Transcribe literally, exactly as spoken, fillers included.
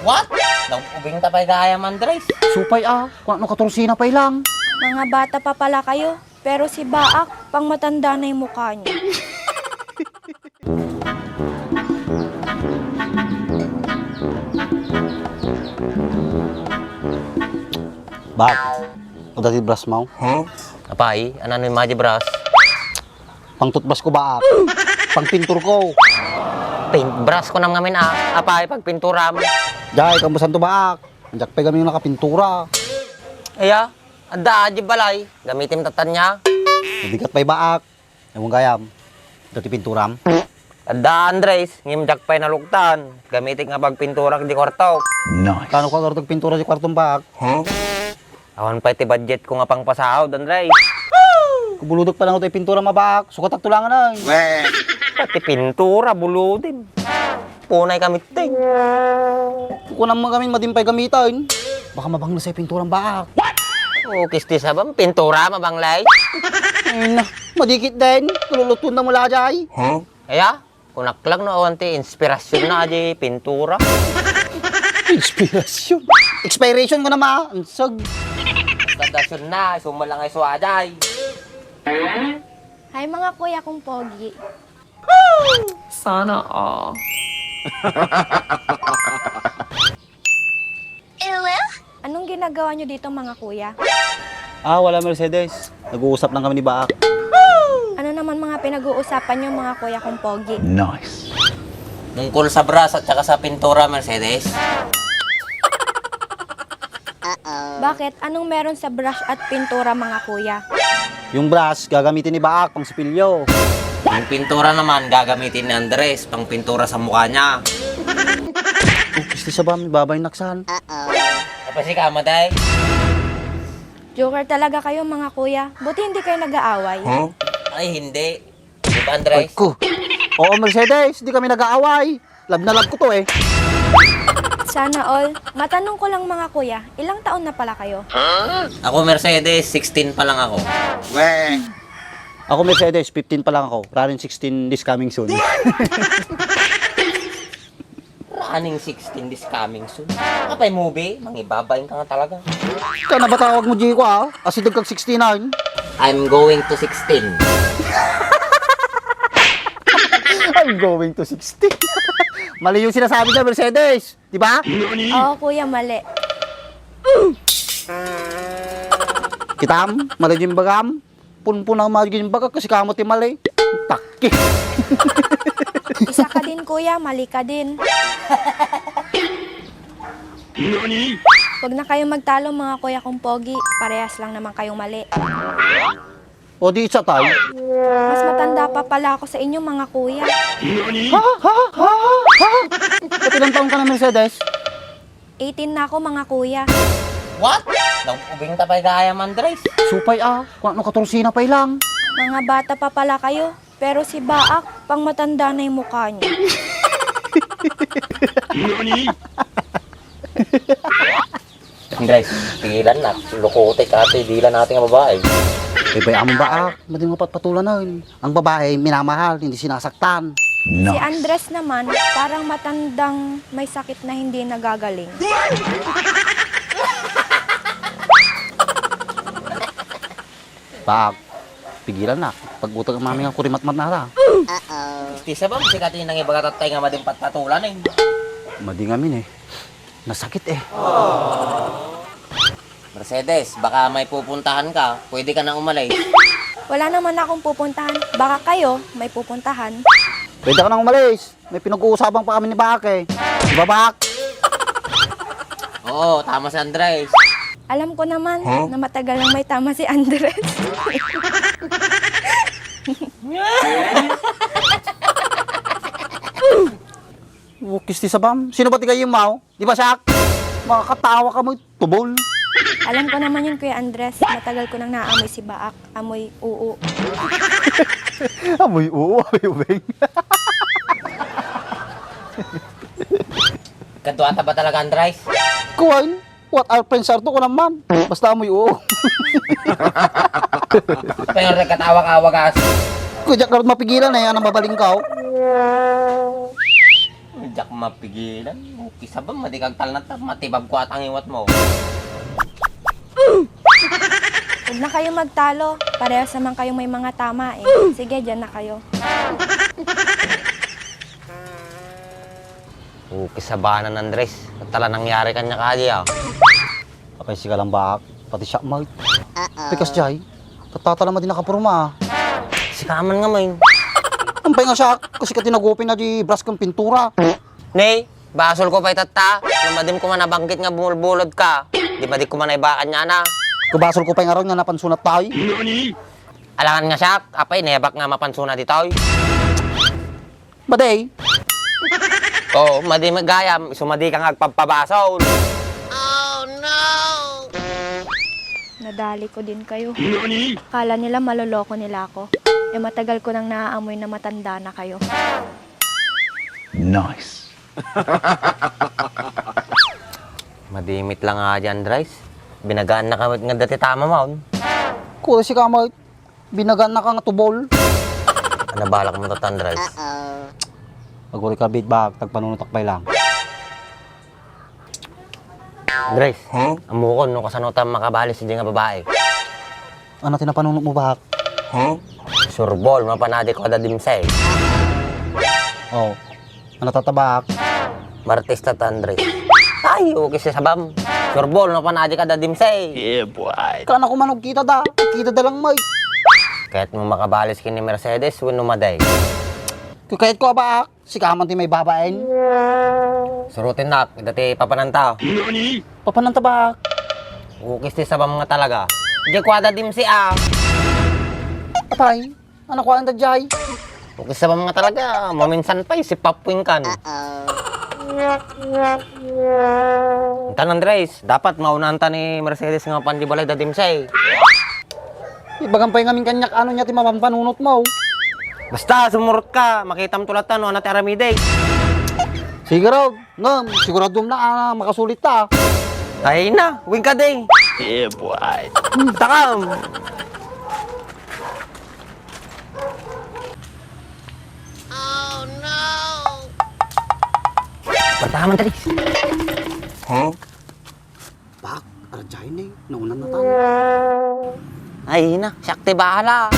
What? Nag-ubing ta pay gayam, Andres. Supay a, kunak no katorsena pay lang. Mga bata pa pala kayo, pero si Baak, pangmatanda na yung mukha niya. Baak, adda ti brush mo? Apay, ania no immay brush? Pang toothbrush ko, Baak. Pang pintur ko. Paintbrush ko nam ngamin, a. Apay, pagpinturam. Jay, kambusan to, Baak. Diak pay gamin nakapintura. Aya, adda, a, di balay. Gamitim tattan niya. Mabigat pay, Baak. Ewan gayam. Dati pinturam. Adda, Andres, ngem diak pay naluktan. Gamitik nga pagpintura di kwarto. Nice. Kano ka kwarto pintura di kwarto, Baak? Awan pay ti budget ko nga pangpasahod, Andres. Kubuludek pa lang ti pintura, Baak. Sukatak to lang, ay. Pati pintura, buludim. Punay kami, ting. Kukunan mo kami, madimpay gamitan. Baka mabangles ay pintura, Baak. O, kisti sabam, pintura, mabangles. Ay na, madikit din. Lulutuan na mo la, Jay. Aya? Kunaklag no awan ti inspirasyon na adi pintura. Inspirasyon? Expiration ko na ma, ansag. Instalasyon na, suma lang ay suaday. Hi, mga kuya kong pogi. Sana all. Anong ginagawa nyo dito, mga kuya? Ah, wala, Mercedes. Nag-uusap lang kami ni Baak. Ano naman mga pinag-uusapan nyo, mga kuya kong pogi? Nice. Tungkol sa brush at saka sa pintura, Mercedes. Bakit? Anong meron sa brush at pintura, mga kuya? Yung brush, gagamitin ni Baak pang sipilyo. Yung pintura naman, gagamitin ni Andres pang pintura sa mukha niya. Oh, gusto sa ba? May babay naksan. Tapos ikaw, matay? Joker talaga kayo, mga kuya. Buti hindi kayo nag-aaway. Ay, hindi. Di ba, Andres? Ay, ko. Oo, Mercedes, di kami nag-aaway. Love na love ko to, eh. Sana all. Matanong ko lang, mga kuya, ilang taon na pala kayo? Ako, Mercedes, sixteen pa lang ako. Ako, Mercedes, fifteen pa lang ako. Running sixteen this coming soon. Running sixteen this coming soon. Apay movie, mangibabain ka nga talaga. Ikaw na ba tawag mo, Jiko, ah? Asideg kag sixty-nine. I'm going to sixteen. I'm going to sixty. Mali yung sinasabi niya, Mercedes. Di ba? Oo, kuya, mali. Kitam, mali yung bagam. Punpun ang mali yung baga kasi kamo ti mali. Takki. Isa ka din, kuya, mali ka din. Huwag na kayong magtalo, mga kuya kong pogi. Parehas lang naman kayong mali. O di isa tayo. Mas matanda pa pala ako sa inyo, mga kuya. Ha? Ha? Ha? Ha? Ba't ilang taon ka na, Mercedes? Eighteen na ako, mga kuya. What? Nag-ubing ta pay gayam, Andres. Supay, ah. Kunak no katorsena pay lang. Mga bata pa pala kayo. Pero si Baak, pangmatanda na yung mukha niya. Andres, pigilan na. Lukote ka ito, dila natin ang babae. Eh, bay, among Baak, madi nga patpatulan na yun. Ang babae, minamahal, hindi sinasaktan. Si Andres naman, parang matandang may sakit na hindi nagagaling. Baak, pigilan na. Pag-utang ang mami nga kurimatmat na ata. Ti sabam, sikat yung nangibaga tatay nga mading patpatulan eh. Madi ngamin eh. Nasakit eh. Mercedes, baka may pupuntahan ka. Pwede ka na umalis. Wala naman akong pupuntahan. Baka kayo may pupuntahan. Pwede ka nang umalis. May pinag-uusapan pa kami ni Baak eh. Di ba, Baak? Oo, tama si Andres. Alam ko naman na matagal nang may tama si Andres. Wukis ti sabam. Sino ba ti kayo, Mao? Di ba, Shaq? Makakatawa ka mo, tubol. Alam ko naman yun, Kuya Andres. Matagal ko nang naamoy si Baak. Amoy uu. Amoy uu, amoy ubing. Kadwata ba talaga, Andres? Kuwan, what our friends are to, ko naman. Basta amoy uu. Pero nagkatawa-kawa ka. Kuya Jack, dapat mapigilan eh. Anong babaling ka, oh? Diak mapigilan. Okay, sabam, madi kagtalnat, matibab ko atang iwat mo. Huwag na kayo magtalo. Parehas naman kayong may mga tama eh. Sige, dyan na kayo. Okay, sabanan, Andres. Tala nangyari kanya kadi, ah. Apay, sika lang baak, pati siak, Mike. Pikas jay, tatta la madi nakapurma, ah. Sika man nga, Mike. Apay nga siak, kasi ka tinagupin na di brush ken pintura. Ne, basol ko pay tatta, no madim ko man nabanggit nga bumulbulod ka. Di ba di ko man naibakan niya na? Kabasol ko pay nga ron nga napansunat tayo. Alangan nga siak, apay, nebak nga mapansuna ditoy. Madi. Oo, madi gayam, isu madi ka nga agpabpabasol. Nadali ko din kayo. Kala nila maloloko nila ako. Eh, matagal ko nang naaamoy na matanda na kayo. Nice. Madimit lang nga dyan, Andres. Binagaan na kami nga dati tama, maun. Kuri si kamay. Binagaan na ka nga tubol. Ano balak mo, Tata Andres? Aguri ka, bit, bak, tagpanunutak pay lang. Andres, huh? Amukon, no, kasano ta makabalis di nga babae? Ano tinapanunot mo, bak? Huh? Surbol, mapanadi ko da dimse. Oh, ano tatabak? Martista ta, Andres. Ay, okay si sabam. Surbol, no, panadi ka da dimse. Yeah, boy. Kana ko manog kita da. Kita da lang, Mike. Kahit mo makabalis kini Mercedes, wenno maday. Kahit ko abak, sika man ti may babaen. Surutin nak, ida ti papananta. Papananta bak? Okay ti sabam nga talaga. Di ko ada dimse, ah. Apay, ano ko ang dadjay? Okay, sabam nga talaga. Maminsan pay, si Papuing kan. Tan Andres, dapat maunaan ta ni Mercedes nga pandibalay da dimse. Ibagan pay ngamin kanyak, ano niya ti mapampanunot mo. Basta, sumurot ka. Makitam tulatan, no, ano ti aramidek. Sige raw, ngem, sigurado na, ah, makasulit ta. Ay na, wing ka, day. Yeah, boy. Hmm, takam. Pertama tadi. Huh? Pak, arjay ni, naunan na tayo. Ay na, siak ti bahala.